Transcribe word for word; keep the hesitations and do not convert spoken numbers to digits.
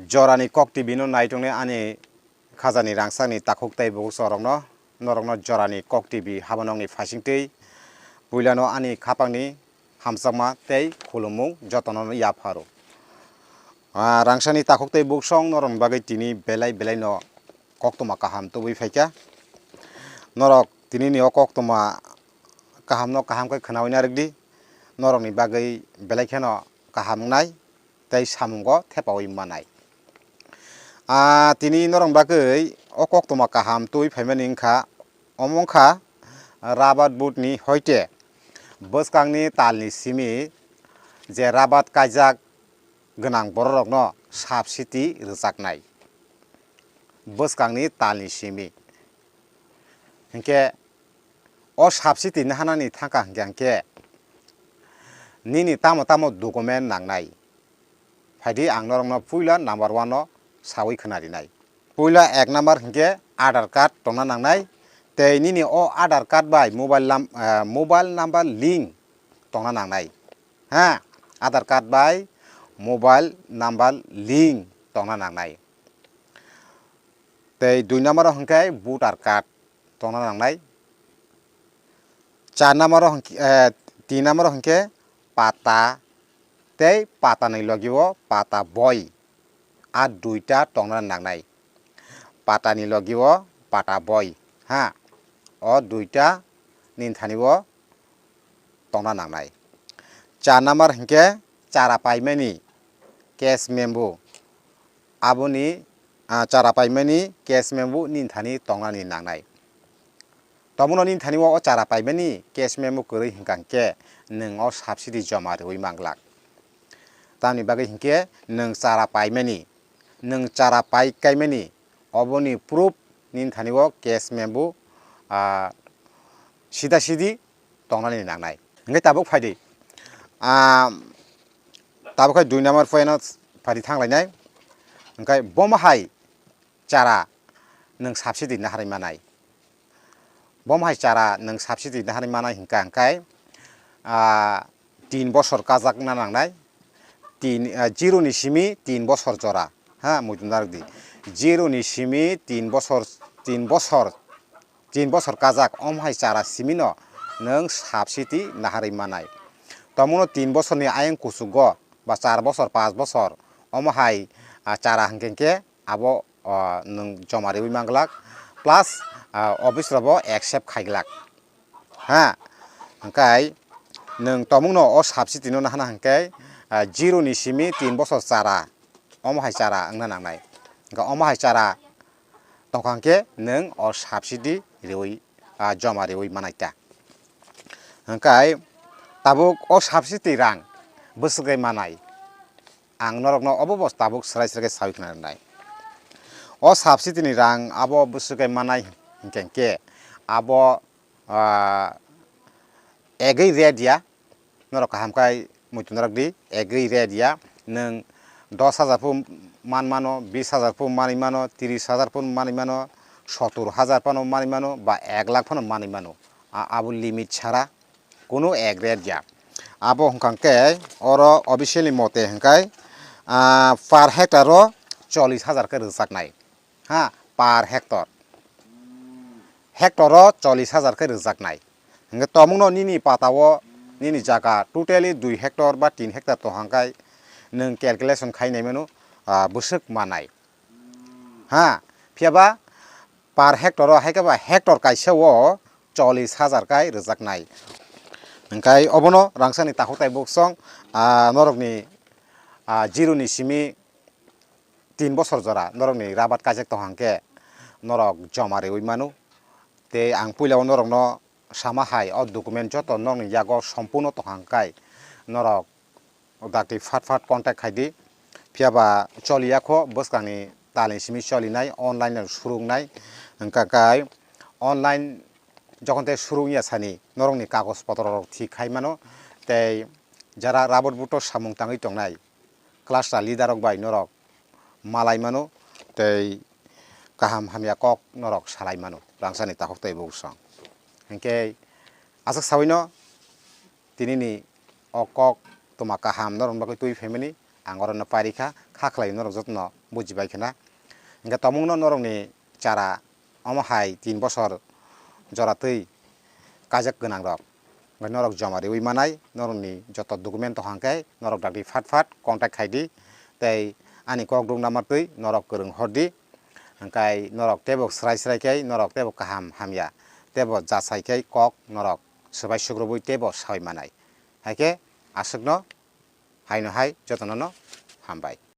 Jorani Kok T V no naitongnai ani khajani rangchakni takhuk tei bukhuk chorokno, norokno Jorani Kok T V habanokni phaisingtwi puilano ani khapangni hamjakma tei khulumung jotono yapharo. Ah, rangchakni takhuk tei bukhuk song norokni bagwi tini belai belaino koktwma kaham tubui phaikha. Norok tinini o koktwma kahamno kaham khe khwnaui narwkdi, norokni bagwi belai kheno kaham wngnai tei samungo thepaui manai. Ah, tini norokni bagwi o koktwma kaham tubui phaimani wngkha, omo wngkha rabat budni hoite bwskangni talni simi je rabat kaijak gwnang bororokno subsidy rwjaknai bwskangni talni simi. Hinkhe o subsidy nahanani thangkha hinkhe, hinkhe nini tamo tamo document nangnai? Phaidi ang norokno puila number one o saui khwna rinai. Puila ek number hinkhe Aadhaar card tongna nangnai, tei nini o Aadhaar card bai mobile nam-, eh, mobile number link tongna nangnai. Ha, Aadhaar card bai mobile number link tongna nangnai. Tei dui number o hinkhe voter card tongna nangnai. Char number o hinkhe, eh, tin number o hinkhe pata tei pata ni logi o pata boi. A duita tongna nangnai. Pata ni logi o pata boi. Ha, o duita nini thani o tongna nangnai. Char number hinkhe chara paimani cash memo. Aboni, ah, chara paimani cash memo nini thani tongnani nangnai. Tomono nini thani o chara paimani cash memo kwrwi hinkha hinkhe nwng o subsidy joma rwui manglak. Tamni bagwi hinkhe nwng chara paimani, nwng chara pai kaimani, oboni proof nini thani o cash memo, ah, sida sidi tongnani nangnai. Hinkhe tabuk phaidi, ah, tabuk khai dui number point o phaidi thanglainai. Hinkhe bomo hai chara nwng subsidy naharwi manai. Bomo hai chara nwng subsidy naharwi manai hinkha hinkhe, ah, tin bosor kajakna nangnai. Tin, ah, zero ni simi tin bosor jora. Ha, muitu narwkdi. Zero ni simi tin bosor, tin bosor, tin bosor kajak, omo hai chara simino nwng subsidy naharwi manai. Tomono tin bosorni ayang kuchugo ba char bosor, panch bosor, omo hai, ah, chara hinkhe hinkhe abo, ah, nwng joma riwi manglak, plus, ah, office robo accept khaiglak. Ha, hwnkhe nwng tomungno o subsidy no nahana hwnkhe, ah, zero ni simi tin bosor chara, omo hai chara wngna nangnai. Hwnkhe omo hai chara tongkha hwnkhe nwng o subsidy riwi, ah, joma riwi manai ta. Hwnkhe tabuk o subsidy rang bwswk bai manai? Ang norokno obo bo tabuk swrai swrai khe saui khna rwnai. O subsidy ni rang abo bwswk bai manai hinkhe hinkhe abo, ah, egwi rate ya, norok kaham khai muitu norok di, egwi rate ya, nwng dos hajar phu man mano, bis hajar phu manwi mano, tris hajar phu manwi mano, sotur hajar phano manwi mano, ba ek lakh phano manwi mano. A-, abo limit chara kunu ek rate ya. Abo hwnkha khe oro officially mote hwnkhe, ah, per hectare o chollish hajar khe rwjaknai. Ha, per hectare. Hectare o chollish hajar khe rwjaknai. Hwnkhe tomungno nini pata o, nini jaga totally dui hectare ba tin hectare tong hwnkhe nwng calculation khai nai mano, ah, bwswk manai. Ha, phiyaba per hectare o, hai khe ba hectare kaisa o chollish hajar kai rwjaknai. Hwnkhe obono rangchakni takhuk tai buksong, ah, norokni, ah, zero ni simi tin bosor jora norokni rabat kaijak tong hwnkhe norok joma riwi mano. Tei ang puila o norokno sama hai o document joto nokni yago sompurno tong hwnkhe norok dakti phat phat contact khai di. Phiyaba choliya kho, bwskangni talni simi cholinai, online no surungnai. Hwnkha khe online jokhon tei surung ya sani norokni kagoj potro rok thik khai mano. Tei jara rabot buto samung tangwi tongnai cluster leader rok bai norok malai mano tei kaham hamya kok norok salai mano rangchakni takhuk tei buksong. Hinkhe aswk sawino tinini o kok toma kaham norokni bagwi twi phaimani ang orono pairikha, kha khlai norok jotono bujibai khna. Hwnkhe tongmungno norokni chara omo hai tin bosor jora twi kajak gwnangrok. Hwnkhe norok joma riwi manai, norokni joto document tong hwnkhe norok dakti phat phat contact khai di, tei ani kok rwng number twi norok kwrwng hor di. Hwnkhe norok teibo srai srai khe norok teibo kaham hamya, teibo jachai khe kok norok swbai sukrubui teibo sawi manai. Hai khe aswkno haino hai jotono no hambai.